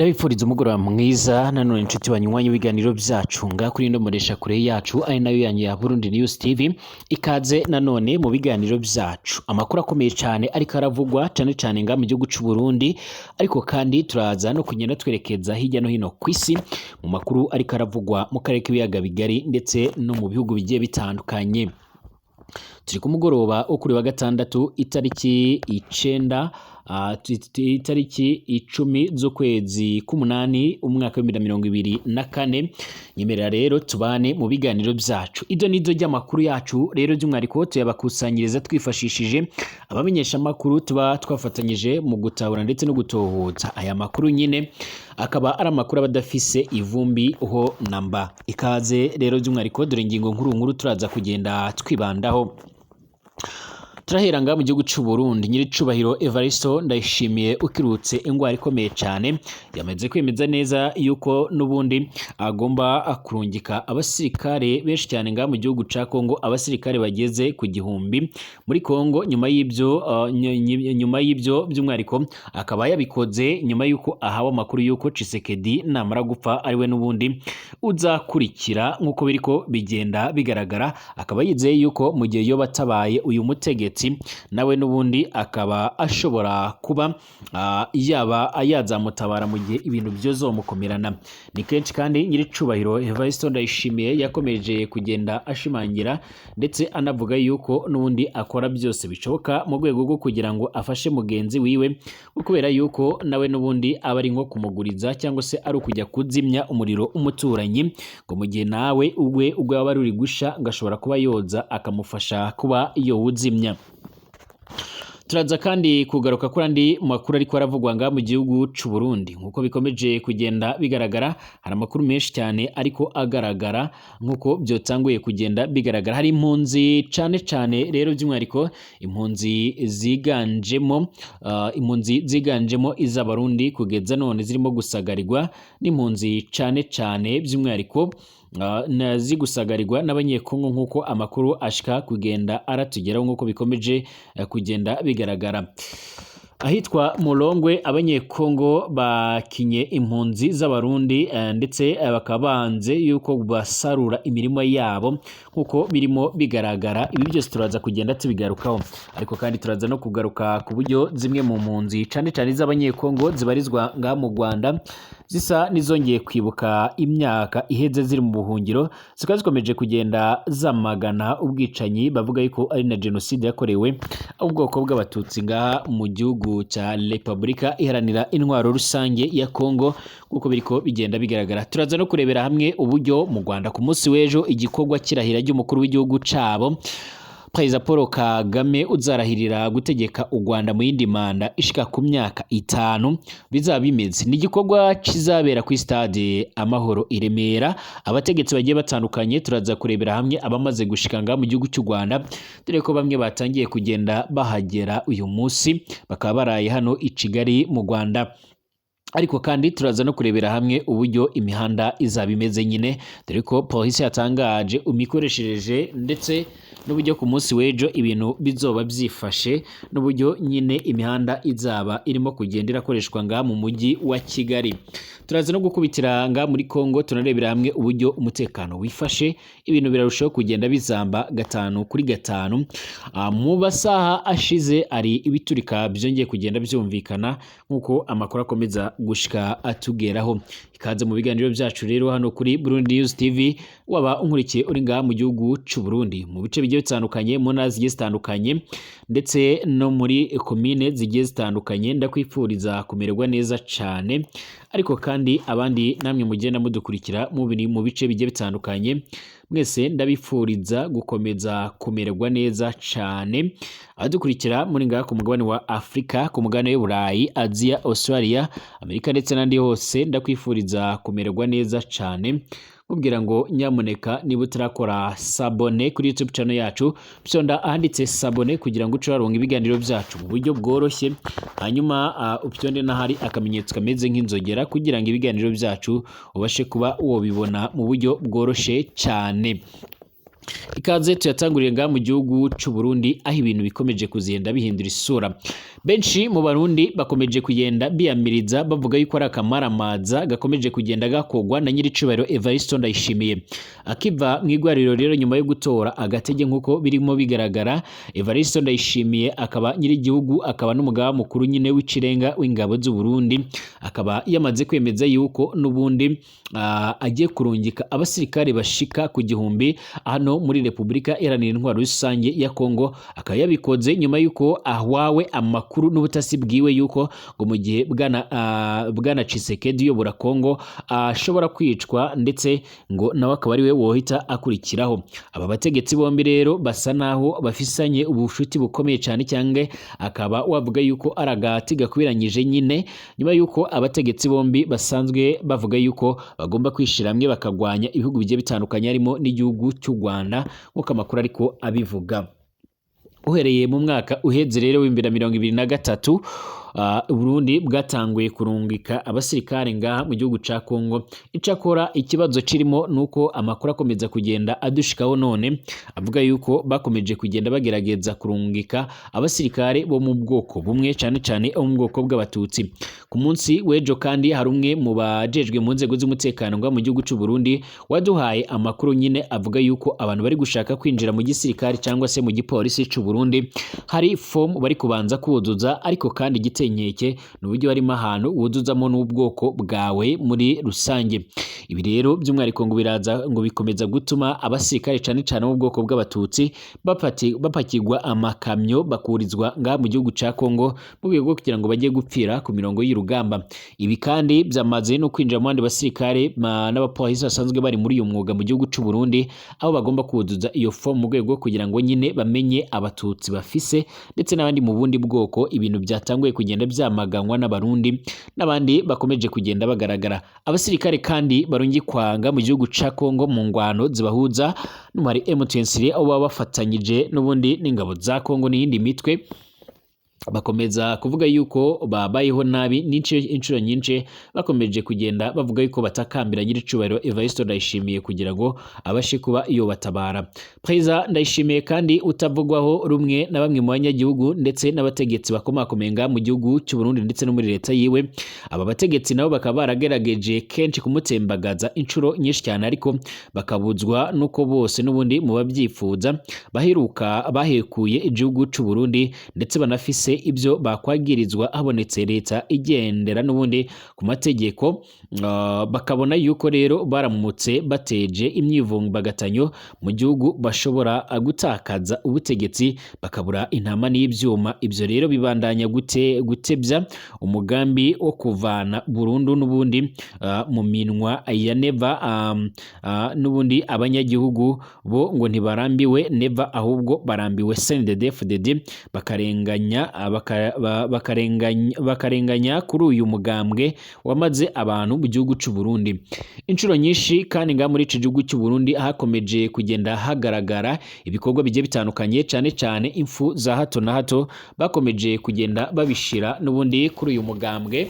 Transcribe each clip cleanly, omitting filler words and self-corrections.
Ndabifuriza umugoroba mwiza nanone inshuti banywanyi ibiganiro byacu ngaha kuri ino kure yacu ari nayo yanyu ya Burundi News TV. Ikaze nanone mu biganiro byacu, amakuru akomeye cyane ariko aravugwa cyane cyane ngaha mu gihugu cy'u Burundi, ariko kandi turaza no kugenda twerekeza hirya no hino ku isi mu makuru ariko aravugwa mu karere k'ibiyaga bigari ndetse no mu bihugu bigiye bitandukanye. Turi ku mugoroba wo kuri wa gatandatu, itariki 9, itariki 10 z'ukwezi k'umunani, umwaka wa 2024. Nyemerera rero tubane mu biganiro byacu. Ibyo ni byo ry'amakuru yacu rero, by'umwihariko tuyabakusanyiriza twifashishije abamenyeshamakuru tuba twafatanyije mu gutahura ndetse no gutohoza aya makuru nyine, akaba ari amakuru aba adafise ivumbi ho namba. Ikaze rero by'umwihariko, dore ingingo nkuru nkuru turaza kugenda twibandaho. Turahera ngaha mu gihugu cy'u Burundi. Nyiricubahiro Evaristo Ndayishimiye ukirutse ingwara ikomeye cyane yamaze kwemeza neza yuko n'ubundi agomba kurungika abasirikare benshi cyane ngaha mu gihugu ca Kongo, abasirikare bageze ku 1000 muri Kongo. Nyuma y'ibyo by'umwihariko akaba yabikoze nyuma y'uko ahawe amakuru y'uko Tshisekedi namara gupfa ariwe n'ubundi uzakurikira, nk'uko biriko bigenda bigaragara. Akaba yizeye yuko mu gihe yoba atabaye uyu mutegetsi, nawe n'ubundi akaba ashobora kuba yaba yazamutabara mu gihe ibintu byozomukomerana. Ni kenshi kandi nyiricubahiro Evaristo Ndayishimiye yakomeje kugenda ashimangira ndetse anavuga yuko n'ubundi akora byose bishoboka mu rwego rwo kugira ngo afashe mugenzi wiwe, kubera yuko nawe n'ubundi aba ari nko kumuguriza cyangwa se ari ukujya kuzimya umuriro umuturanyi, ngo mu gihe nawe ubwe ubwo waba ruri gusha ngo ashobora kuba yoza akamufasha kuba yowuzimya. Turaza kandi kugaruka kuri andi makuru ariko aravugwa ngaha mu gihugu c'u Burundi. Nk'uko bikomeje kugenda bigaragara, hari amakuru menshi cyane ariko agaragara nk'uko byotanguye kugenda bigaragara. Hari impunzi cane cane rero by'umwihariko impunzi ziganjemo iz'Abarundi kugeza none zirimo gusagarirwa n'impunzi cane cane by'umwihariko zigusagarirwa n'Abanyekongo, nk'uko amakuru ashika kugenda aratugeraho, nk'uko bikomeje kugenda bigaragara. Ahitwa Mulongwe Abanyekongo bakinye impunzi z'Abarundi, ndetse bakaba banze yuko basarura imirimo yabo nk'uko birimo bigaragara. Ibi byose turaza kugenda tubigarukaho, ariko kandi turaza no kugaruka ku buryo zimwe mu mpunzi cane cane z'Abanyekongo zibarizwa ngaha mu Rwanda zisa n'izongeye kwibuka imyaka iheze ziri mu buhungiro, zikaba zikomeje kugenda zamagana ubwicanyi bavuga yuko ari na jenoside yakorewe ubwoko bw'Abatutsi ngaha mu gihugu cya Repubulika Iharanira Intwaro Rusange ya Kongo, nk'uko biriko bigenda bigaragara. Turaza no kurebera hamwe uburyo mu Rwanda ku munsi w'ejo igikorwa kirahira ry'umukuru w'igihugu cabo, Perezida Paul Kagame, uzarahirira gutegeka u Rwanda mu yindi manda ishika ku myaka 5, bizaba bimeze. Ni igikorwa kizabera kuri Stade Amahoro i Remera. Abategetsi bagiye batandukanye turaza kurebera hamwe abamaze gushika ngaha mu gihugu cy'u Rwanda, dore ko bamwe batangiye kugenda bahagera uyu munsi, bakaba baraye hano i Kigali mu Rwanda. Ariko kandi turaza no kurebera hamwe uburyo imihanda izaba imeze nyine, dore ko polisi yatangaje imikoreshereje ndetse n'uburyo ku munsi w'ejo ibintu bizoba byifashe, n'uburyo nyine imihanda izaba irimo kugenda irakoreshwa ngaha mu mujyi wa Kigali. Turaza no gukubitira ngaha muri Kongo, tunarebera hamwe uburyo umutekano wifashe. Ibintu birarushaho kugenda bizamba gatanu kuri gatanu. Mu masaha ashize ari ibiturika byongeye kugenda byumvikana, nk'uko amakuru akomeza gushika atugeraho. Ikaze mu biganiro byacu rero hano kuri Burundi News TV. Waba unkurikiye uri ngaha mu gihugu c'u Burundi, mu bice bigiye bitandukanye, mu ntara zigiye zitandukanye ndetse no muri komine zigiye zitandukanye, ndakwifuriza kumererwa neza cane. Ariko kandi abandi namwe mugenda mudukurikira mu bice bigiye bitandukanye, mwese ndabifuriza gukomeza kumererwa neza cane. Abadukurikira muri ngaha ku mugabane wa Afrika, ku mugabane w'Uburayi, Aziya, Australia, Amerika ndetse n'andi hose, ndakwifuriza kumererwa neza cane. Nkubwira ngo nyamuneka niba utarakora s'abonner kuri YouTube channel yacu, fyonda ahanditse s'abonner kugira ngo uce waronka ibiganiro byacu mu buryo bworoshye, hanyuma upyonde n'ahari akamenyetso kameze nk'inzogera kugira ngo ibiganiro byacu ubashe kuba wobibona mu buryo bworoshye cyane. Ikaze tuyatanguriye ngaha mu gihugu c'u Burundi, aho ibintu bikomeje kuzigenda bihindura isura. Benshi mu Barundi bakomeje kugenda biyamiriza, bavuga yuko ari akamaramaza gakomeje kugenda gakogwa na nyiricubahiro Evariste Ndayishimiye. Akiva mu igwariro rero nyuma yo gutora agatege, nk'uko birimo bigaragara, Evariste Ndayishimiye akaba nyir'igihugu, akaba n'umugaba mukuru nyine w'ikirenga w'ingabo z'u Burundi, akaba yamaze kwemeza yuko n'ubundi agiye kurungika abasirikare bashika ku 1000 hano muri Repubulika Iharanira Intwaro Rusange ya Kongo. Akaba yabikoze nyuma yuko ahwawe amakuru n'ubutasi bwiwe yuko ngo mu gihe bwana Tshisekedi uyobora Kongo ashobora kwicwa, ndetse ngo nawe akaba ari we wohita akurikiraho. Aba bategetsi bombi rero basa naho bafisanye ubushuti bukomeye cyane, cyangwa akaba wavuga yuko ari agati gakwiranyije nyine, nyuma yuko abategetsi bombi basanzwe bavuga yuko bagomba kwishira hamwe bakagwanya ibihugu bigiye bitandukanye, harimo n'igihugu cy'u Rwanda, nk'uko amakuru ariko abivuga. Uhereye mu mwaka uheze rero w'2023, Burundi bwatanguye kurungika abasirikare ngaha mu gihugu ca Kongo. Icakora ikibazo kirimo nuko amakuru akomeza kugenda adushikaho none avuga yuko bakomeje kugenda bagerageza kurungika abasirikare bo mu bwoko bumwe, cane cane bo mu bwoko bw'Abatutsi. Ku munsi w'ejo kandi hari umwe mu bajejwe mu nzego z'umutekano ngaha mu gihugu c'u Burundi waduhaye amakuru nyine avuga yuko abantu bari gushaka kwinjira mu gisirikare cyangwa se mu gipolisi c'u Burundi hari form bari kubanza kuzuza, ariko kandi igitenkeke ni uburyo harimo ahantu wuzuzamo n'ubwoko bwawe muri rusange. Ibi rero by'umwihariko ngo biraza ngo bikomeza gutuma abasirikare, cane cane bo mu bwoko bw'Abatutsi, bapakirwa amakamyo bakurizwa ngaha mu gihugu ca Kongo mu rwego rwo kugira ngo bajye gupfira ku mirongo y'urugamba. Ibi kandi byamaze no kwinjira mu bandi basirikare n'abapolisi basanzwe bari muri uyu mwuga mu gihugu c'u Burundi, aho bagomba kuzuza iyo form mu rwego rwo kugira ngo nyine bamenye Abatutsi bafise ndetse n'abandi mu bundi bwoko. Ibintu byatanguye kugenda byamaganwa n'Abarundi n'abandi bakomeje kugenda bagaragara. Abasirikare kandi barungikwanga mu gihugu ca Kongo mu ngwano zibahuza n'umubare M23, aho baba bafatanyije n'ubundi n'ingabo za Kongo n'iyindi mitwe, bakomeza kuvuga yuko babayeho nabi inshuro nyinshi. Bakomeje kugenda bavuga yuko batakambira nyiricubahiro Evariste Ndayishimiye kugira ngo abashe kuba iyo batabara. Perezida Ndayishimiye kandi utavugwaho rumwe na bamwe mu banyagihugu ndetse n'abategetsi bakomakomeye ngaha mu gihugu cy'u Burundi ndetse no muri leta yiwe. Aba bategetsi nabo bakaba baragerageje kenshi kumutembagaza inshuro nyinshi cyane, ariko bakabuzwa nuko bose n'ubundi mu babyifuza baheruka bahekuye igihugu cy'u Burundi, ndetse banafise ibyo bakwagirizwa habonetse leta igendera n'ubundi ku mategeko. Bakabona yuko rero baramutse bateje imyivumbagatanyo mu gihugu bashobora gutakaza ubutegetsi, bakabura intama n'ibyuma. Ibyo rero bibandanya gutebya umugambi wo kuvana burundu n'ubundi mu minwa ya Neva. N'ubundi abanyagihugu bo ngo ntibarambiwe Neva, ahubwo barambiwe CNDD-FDD, bakarenganya kuri uyu mugambwe wamaze abantu mu gihugu cy'u Burundi inshuro nyinshi. Kandi ngaha muri iki gihugu cy'u Burundi hakomeje kugenda hagaragara ibikorwa bigiye bitandukanye, cyane cyane impfu za hato na hato, bakomeje kugenda babishira n'ubundi kuri uyu mugambwe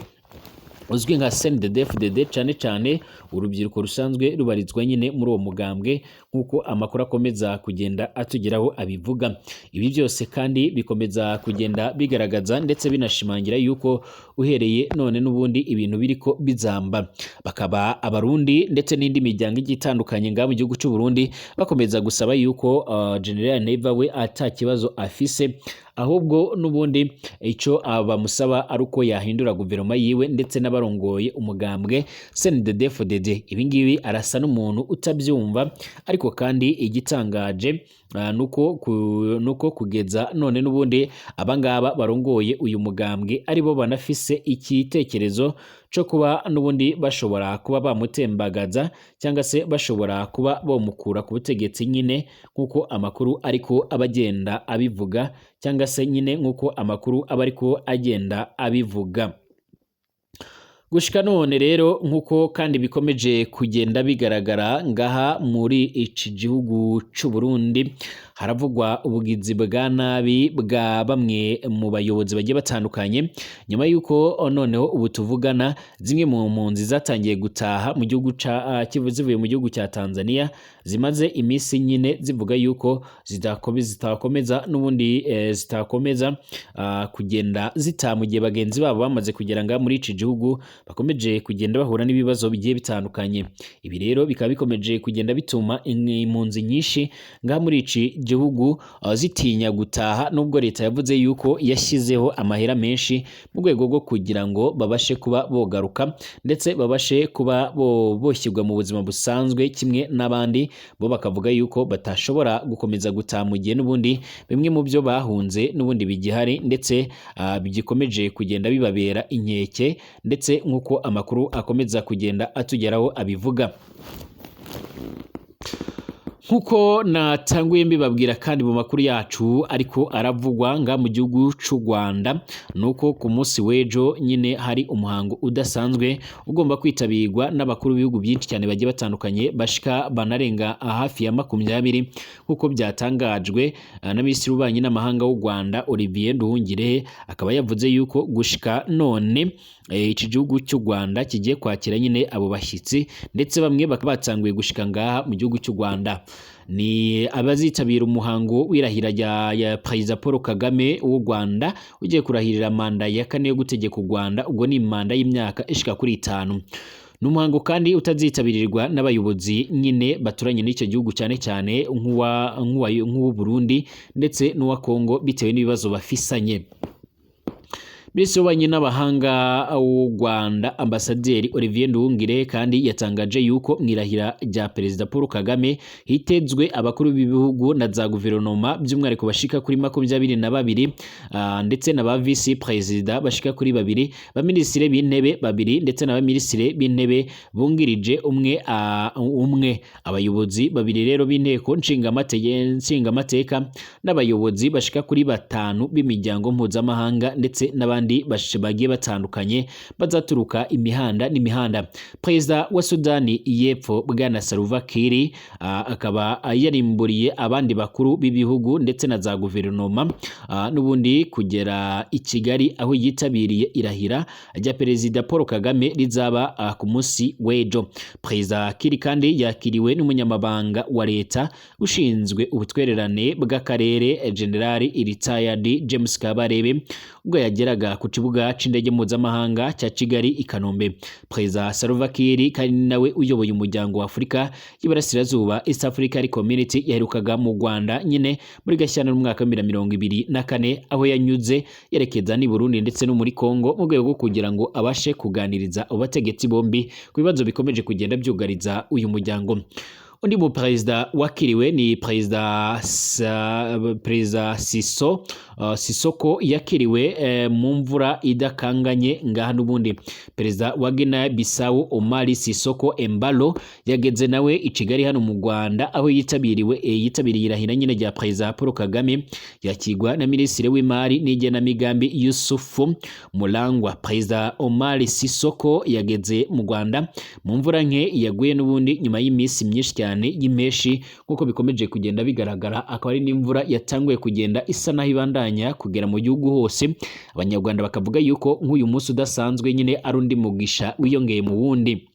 uzwi nka CNDD-FDD, cyane cyane urubyiruko rusanzwe rubarizwa nyine muri uwo mugambwe, nk'uko amakuru akomeza kugenda atugeraho abivuga. Ibi byose kandi bikomeza kugenda bigaragaza ndetse binashimangira yuko uhereye none n'ubundi ibintu biriko bizamba, bakaba Abarundi ndetse n'indi miryango igiye itandukanye ngaha mu gihugu cy'u Burundi bakomeza gusaba yuko General Neva we ata kibazo afise, ahubwo n'ubundi icyo bamusaba ari uko yahindura guverinoma yiwe ndetse n'abarongoye umugambwe CNDD-FDD. Ibi ngibi arasa n'umuntu utabyumva, ariko kandi igitangaje nuko kugeza none n'ubundi abangaba barongoye uyu mugambwe aribo banafise igitekerezo cyo kuba n'ubundi bashobora kuba bamutembagaza, cyangwa se bashobora kuba bomukura ku butegetsi nyine, nk'uko amakuru ariko abagenda abivuga, cyangwa se nyine nk'uko amakuru aba ariko agenda abivuga. Gushika none rero, nk'uko kandi bikomeje kugenda bigaragara ngaha muri iki gihugu c'u Burundi, Haravugwa ubugizi bwa nabi bwa bamwe mu bayobozi bagiye batandukanye, nyuma y'uko noneho ubu tuvugana zimwe mu mpunzi zatangiye gutaha mu gihugu ca Kivu zivuye mu gihugu cya Tanzania, zimaze iminsi nyine zivuga yuko zitakomeza n'ubundi zitakomeza kugenda zitaha, mu gihe bagenzi babo bamaze kugera ngaha muri iki gihugu bakomeje kugenda bahura n'ibibazo bigiye bitandukanye. Ibi rero bikaba bikomeje kugenda bituma impunzi nyinshi ngaha muri iki gihugu zitinya gutaha, nubwo leta yavuze yuko yashyizeho amahera menshi mu rwego rwo kugira ngo babashe kuba bogaruka, ndetse babashe kuba boshyirwa mu buzima busanzwe kimwe n'abandi. Bo bakavuga yuko batashobora gukomeza gutaha mu gihe n'ubundi bimwe mu byo bahunze n'ubundi bigihari, ndetse bigikomeje kugenda bibabera inkeke, ndetse nk'uko amakuru akomeza kugenda atugeraho abivuga. Nkuko natanguye mbibabwira kandi mu makuru yacu ariko aravugwa nga mu gihugu c'u Rwanda, nuko ku munsi w'ejo nyine hari umuhango udasanzwe ugomba kwitabirwa n'abakuru b'ibihugu byinshi cyane bagiye batandukanye, bashika banarenga hafi ya 20, nkuko byatangajwe na Minisitiri w'Ububanyi n'Amahanga w'u Rwanda Olivier Nduhungirehe. Akaba yavuze yuko gushika none iki gihugu cy'u Rwanda kigiye kwakira nyine abo bashyitsi, ndetse bamwe bakaba batanguye gushika ngaha mu gihugu cy'u Rwanda. Ni abazitabira umuhango w'irahira rya Perezida Paul Kagame w'u Rwanda, ugiye kurahirira manda ya kane yo gutegeka u Rwanda, ubwo ni manda y'imyaka ishika kuri 5. Ni umuhango kandi utazitabirirwa n'abayobozi nyine baturanye n'icyo gihugu, cyane cyane nk'uw'u Burundi ndetse n'uwa Kongo, bitewe n'ibibazo bafisanye. Minisitiri w'Ububanyi n'Amahanga w'u Rwanda Ambasaderi Olivier Nduhungirehe kandi yatangaje yuko mu irahira rya Perezida Paul Kagame hitezwe abakuru b'ibihugu na za guverinoma by'umwihariko bashika kuri 22, ndetse na ba visi perezida bashika kuri 2, ba minisitiri b'intebe 2, ndetse na ba minisitiri b'intebe bungirije umwe, abayobozi 2 rero b'inteko nshingamateka, n'abayobozi bashika kuri 5 b'imiryango mpuzamahanga, ndetse n'abandi bagiye batandukanye bazaturuka imihanda n'imihanda. Perezida wa Sudani y'Epfo Bwana Salva Kiir akaba yarimburiye abandi bakuru b'ibihugu ndetse na za guverinoma n'ubundi kugera i Kigali, aho yitabiriye irahira rya Perezida Paul Kagame rizaba ku munsi w'ejo. Perezida Kiir kandi yakiriwe n'umunyamabanga wa leta ushinzwe ubutwererane bw'akarere General Retired James Kabarebe, ubwo yageraga ku kibuga c'indege mpuzamahanga cya Kigali i Kanombe. Perezida Salva Kiir kandi nawe uyoboye umuryango wa Afurika y'Iburasirazuba, East African Community, yaherukaga mu Rwanda nyine muri Gashyantare umwaka wa 2024, aho yanyuze yerekeza n'i Burundi ndetse no muri Kongo, mu rwego rwo kugira ngo abashe kuganiriza abo bategetsi bombi ku bibazo bikomeje kugenda byugariza uyu muryango. Undi mu perezida wakiriwe ni Perezida Sisoko, yakiriwe mu mvura idakanganye ngaha n'ubundi. Perezida wa Guinea Bissau Omar Sissoco Embalo yageze nawe i Kigali hano mu Rwanda, aho yitabiriye irahira nyine rya Perezida Paul Kagame, yakigwa na Minisitiri w'Imari n'igenamigambi Yusufu Murangwa. Perezida Omar Sissoco yageze mu Rwanda mu mvura nke yaguye n'ubundi nyuma y'iminsi myinshi cyane y'impeshi, nk'uko bikomeje kugenda bigaragara, akaba ari n'imvura yatanguye kugenda isa naho ibandanya kugera mu gihugu hose. Abanyarwanda bakavuga yuko nk'uyu munsi udasanzwe nyine ari undi mugisha wiyongeye mu wundi.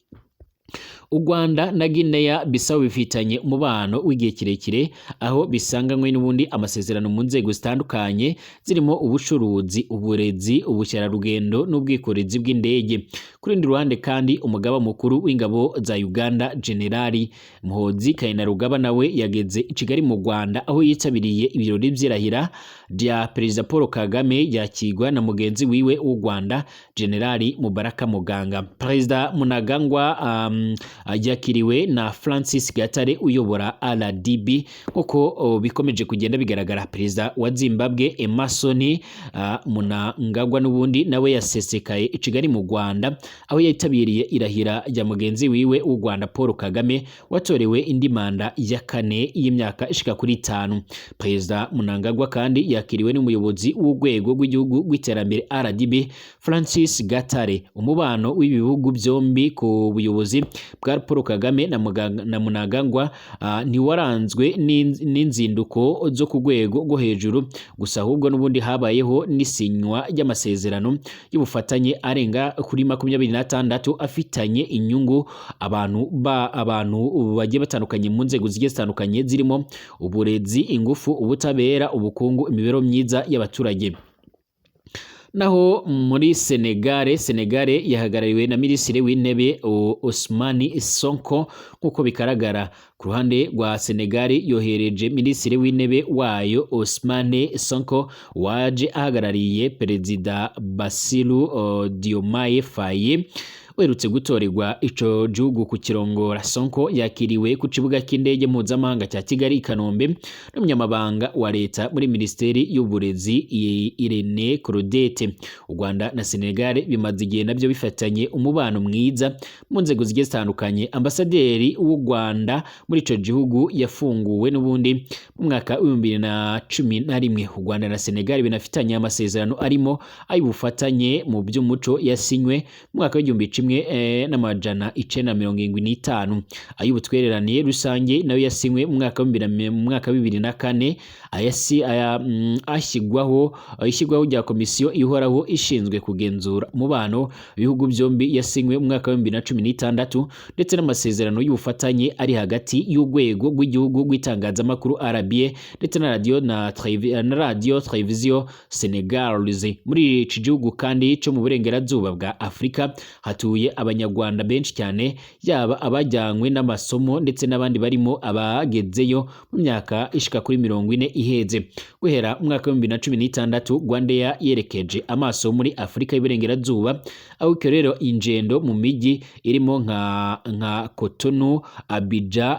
U Rwanda na Guinea Bissau bifitanye umubano w'igihe kirekire, aho bisanganywe n'ubundi amasezerano mu nzego zitandukanye zirimo ubucuruzi, uburezi, ubukerarugendo n'ubwikorezi bw'indege. Ku rundi ruhande kandi, umugaba mukuru w'ingabo za Uganda Generali Muhoozi Kainerugaba nawe yageze i Kigali mu Rwanda, aho yitabiriye ibirori by'irahira rya Perezida Paul Kagame, yakigwa na mugenzi wiwe w'u Rwanda Generali Mubaraka Muganga. Perezida Mnangagwa yakiriwe na Francis Gatare uyobora RDB, nkuko bikomeje kugenda bigaragara. Perezida wa Zimbabwe Emmerson Mnangagwa n'ubundi nawe yasesekaye i Kigali mu Rwanda, aho yitabiriye irahira rya mugenzi wiwe w'u Rwanda Paul Kagame, watorewe indi manda ya kane y'imyaka ishika kuri 5. Perezida Mnangagwa kandi yakiriwe n'umuyobozi w'urwego rw'igihugu rw'iterambere RDB Francis Gatare. Umubano w'ibihugu byombi ku buyobozi bwa bwa Paul Kagame na Mnangagwa ntiwaranzwe n'inzinduko zo ku rwego rwo hejuru gusa, ahubwo n'ubundi habayeho n'isinywa ry'amasezerano y'ubufatanye arenga kuri 26 afitanye inyungu abantu bagiye batandukanye mu nzego zigiye zitandukanye, zirimo uburezi, ingufu, ubutabera, ubukungu, imibereho myiza y'abaturage. Naho muri Senegale, Senegale yahagarariwe na Minisitiri w'Intebe Ousmane Sonko. Nk'uko bigaragara, ku ruhande rwa Senegal yohereje Minisitiri w'Intebe wayo Ousmane Sonko, waje ahagarariye Perezida Bassirou Diomaye Faye uherutse gutorerwa ico gihugu kukirongora. Sonko yakiriwe ku kibuga cy'indege mpuzamahanga cya Kigali i Kanombe n'umunyamabanga wa leta muri Minisiteri y'Uburezi, Irene Claudette. U Rwanda na Senegal bimaze igihe nabyo bifatanye umubano mwiza mu nzego zigiye zitandukanye. Ambasaderi w'u Rwanda muri ico gihugu yafunguwe n'ubundi mu mwaka wa 2011. U Rwanda na Senegal binafitanye amasezerano arimo ay'ubufatanye mu by'umuco yasinywe mu mwaka wa 1975, ay'ubutwererane rusange nayo yasinywe mu mwaka wa 2004, ayasi aya ashyirwaho ishyirwaho rya komisiyo ihoraho ishinzwe kugenzura umubano ibihugu byombi yasinywe mu mwaka wa 2016, ndetse n'amasezerano y'ubufatanye ari hagati y'urwego rw'igihugu rw'itangazamakuru RBA ndetse na radio televiziyo Senegalese. Muri iki gihugu kandi cyo mu burengerazuba bwa Afurika hatuye Abanyarwanda benshi cyane, yaba abajyanywe n'amasomo ndetse n'abandi barimo abagezeyo mu myaka ishika kuri 40 iheze. Guhera mu mwaka wa 2016, Rwandair yerekeje amaso muri Afurika y'Iburengerazuba, aho ikorera ingendo mu mijyi irimo nka Cotonou, Abidjan,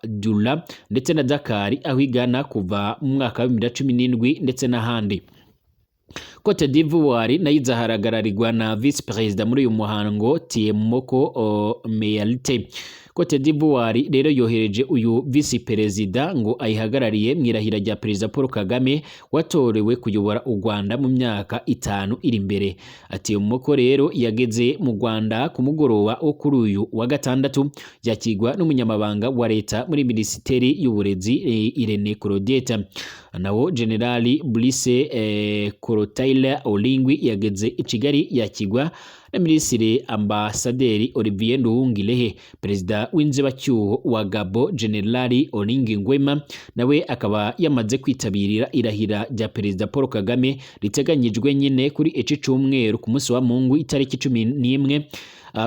Douala ndetse na Dakar, aho igana kuva mu mwaka wa 2017, ndetse n'ahandi. Cote d'Ivoire nayo izaharagararirwa na Vice Perezida muri uyu muhango, Tiemoko Meyalite. Cote d'Ivoire rero yohereje uyu Vice Perezida ngo ayihagarariye mu irahira rya Perezida Paul Kagame watorewe kuyobora u Rwanda mu myaka 5 iri imbere. Tiemoko rero yageze mu Rwanda ku mugoroba wo kuri uyu wa gatandatu, yakirwa n'umunyamabanga wa leta muri Minisiteri y'Uburezi, Irene Claudette. Nawo Generali Brice Clotaire Oligui yageze i Kigali, yakirwa na Minisitiri Ambasaderi Olivier Nduhungirehe. Perezida w'inzibacyuho wa Gabon, Generali Oligui Nguema, nawe akaba yamaze kwitabirira irahira rya Perezida Paul Kagame riteganyijwe nyine kuri iki cyumweru ku munsi wa Mungu, itariki 11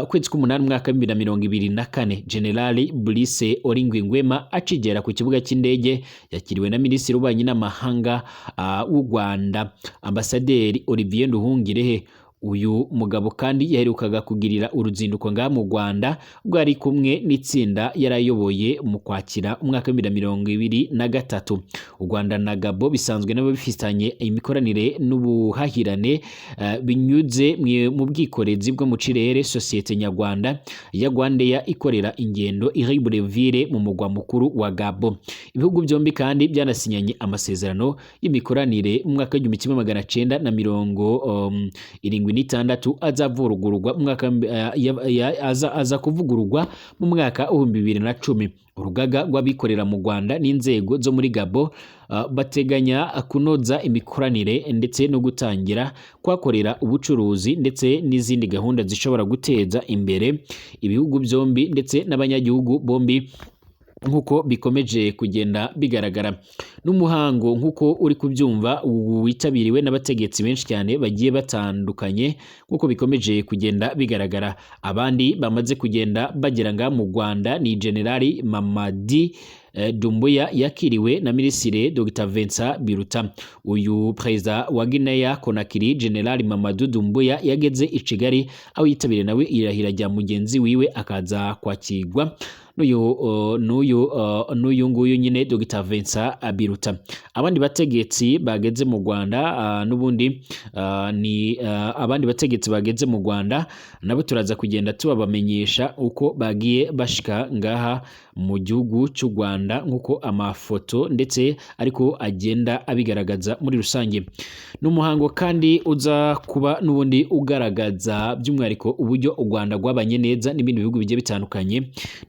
ukwezi k'umunani umwaka wa 2024. Generali Brice Oligui Nguema akigera ku kibuga cy'indege yakiriwe na Minisitiri w'Ububanyi n'Amahanga w'u Rwanda, Ambasaderi Olivier Nduhungirehe. Uyu mugabo kandi yaherukaga kugirira uruzinduko ngaha mu Rwanda ubwo ari kumwe n'itsinda yarayoboye mu kwakira umwaka wa 2023. U Rwanda na Gabon bisanzwe nabo bifitanye imikoranire n'ubuhahirane binyuze mu bwikorezi bwo mu kirere. Sosiyete nyarwanda ya Rwandair ikorera ingendo i Libreville mu mugwa mukuru wa Gabon. Ibihugu byombi kandi byanasinyanye amasezerano y'imikoranire mu mwaka wa 1976, azavugururwa mu mwaka aza kuvugururwa mu mwaka 2010. Urugaga rw'abikorera mu Rwanda n'inzego zo muri Gabon bateganya kunoza imikoranire ndetse no gutangira kuhakorera ubucuruzi ndetse n'izindi gahunda zishobora guteza imbere ibihugu byombi ndetse n'abanyagihugu bombi, nk'uko bikomeje kugenda bigaragara. N'umuhango, nk'uko uri kubyumva, witabiriwe n'abategetsi benshi cyane bagiye batandukanye, nk'uko bikomeje kugenda bigaragara. Abandi bamaze kugenda bagera ngaha mu Rwanda ni Generali Mamadi Doumbouya, yakiriwe na Minisitiri Dr Vincent Biruta. Uyu Perezida wa Guinea Conakry, General Mamadou Doumbouya, yageze i Kigali aho yitabiriye nawe irahira rya mugenzi wiwe, akaza kwakirwa n'uyu nguyu nyine, Dr Vincent Biruta. Abandi bategetsi bageze mu Rwanda n'ubundi ni abandi bategetsi bageze mu Rwanda nabo turaza kugenda tubabamenyesha uko bagiye bashika ngaha mu gihugu cy'u Rwanda. Rwanda, nk'uko amafoto ndetse ariko agenda abigaragaza muri rusange. Ni umuhango kandi uza kuba n'ubundi ugaragaza by'umwihariko uburyo u Rwanda rwabanye neza n'ibindi bihugu bigiye bitandukanye.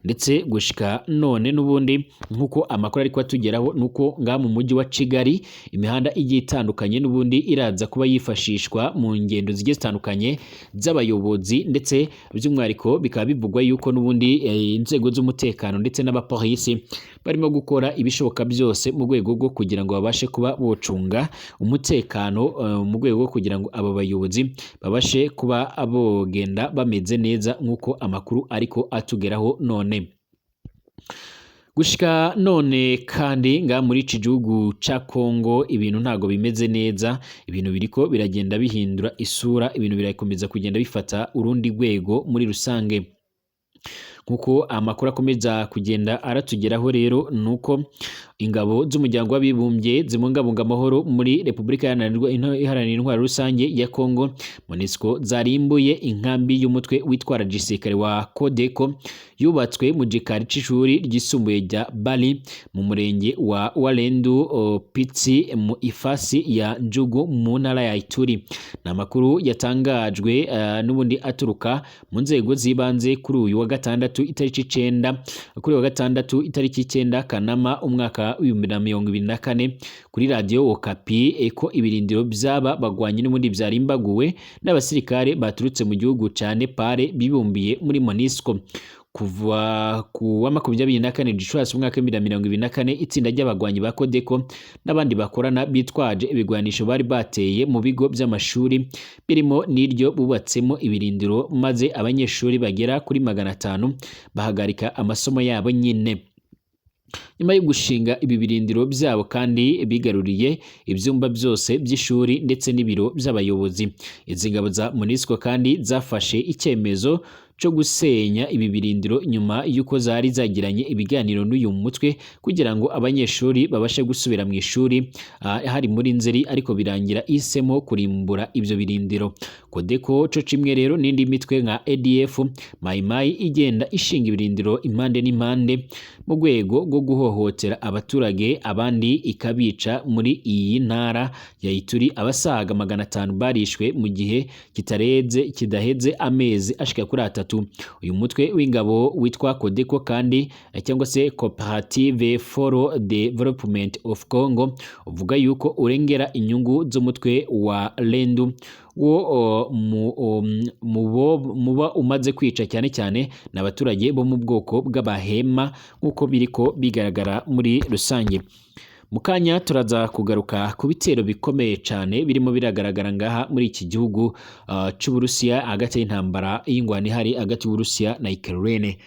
Ndetse gushika none n'ubundi, nk'uko amakuru ariko atugeraho, nuko ngaha mu mujyi wa Kigali imihanda igiye itandukanye n'ubundi iraza kuba yifashishwa mu ngendo zigiye zitandukanye z'abayobozi. Ndetse by'umwihariko bikaba bivugwa yuko n'ubundi inzego z'umutekano ndetse n'abapolisi barimo gukora ibishoboka byose mu rwego rwo kugira ngo babashe kuba bocunga umutekano, mu rwego rwo kugira ngo aba bayobozi babashe kuba bogenda bameze neza, nk'uko amakuru ariko atugeraho none. Gushika none kandi nga muri iki gihugu ca Kongo ibintu ntago bimeze neza. Ibintu biriko biragenda bihindura isura, ibintu birakomeza kugenda bifata urundi rwego muri rusange. Nkuko amakuru akomeza kugenda aratugeraho rero, nuko ingabo z'Umuryango w'Abibumbye zibungabunga amahoro muri Repubulika Iharanira Intwaro Rusange ya Kongo, MONUSCO, zarimbuye inkambi y'umutwe witwara gisirikare wa Codeco yubatswe mu gikari c'ishuri ryisumbuye rya Bali mu murenge wa Walendu Pitsi mu ifasi ya Njugu mu ntara ya Ituri. Ni amakuru yatangajwe n'ubundi aturuka mu nzego z'ibanze kuri uyu wa gatandatu itariki 9, kuri uyu wa gatandatu itariki 9 Kanama umwaka w'2024 kuri Radiyo Okapi, ko ibirindiro by'aba bagwanyi n'ubundi byarimbaguwe n'abasirikare baturutse mu gihugu ca Nepal bibumbiye muri MONUSCO. Kuva ku wa 24 Gicurasi umwaka w'2024, itsinda ry'abagwanyi ba Codeco n'abandi bakorana bitwaje ibigwanisho bari bateye mu bigo by'amashuri birimo n'iryo bubatsemo ibirindiro, maze abanyeshuri bagera kuri 500 bahagarika amasomo yabo nyine. Nyuma yo gushinga ibi birindiro byabo kandi bigaruriye ibyumba byose by'ishuri ndetse n'ibiro by'abayobozi. Izi ngabo za MONUSCO kandi zafashe icyemezo cyo gusenya ibi birindiro nyuma y'uko zari zagiranye ibiganiro n'uyu mutwe kugira ngo abanyeshuri babashe gusubira mu ishuri hari muri Nzeri, ariko birangira isemo kurimbura ibyo birindiro. Codeco co kimwe rero n'indi mitwe nka ADF, Mai Mai igenda ishinga ibirindiro impande n'impande mu rwego rwo guhohotera abaturage, abandi ikabica. Muri iyi ntara ya Ituri abasaga 500 barishwe mu gihe kitarenze, kidaheze amezi ashika kuri 3. Uyu mutwe w'ingabo witwa Codeco kandi cyangwa se Cooperative for Development of Congo uvuga yuko urengera inyungu z'umutwe wa Lendu wo muba umaze kwica cyane cyane n'abaturage bo mu bwoko bw'Abahema, nk'uko biriko bigaragara muri rusange. Mu kanya turaza kugaruka ku bitero bikomeye cyane birimo biragaragara ngaha muri iki gihugu c'Uburusiya hagati y'intambara y'ingwano ihari hagati y'Uburusiya na Ukraine.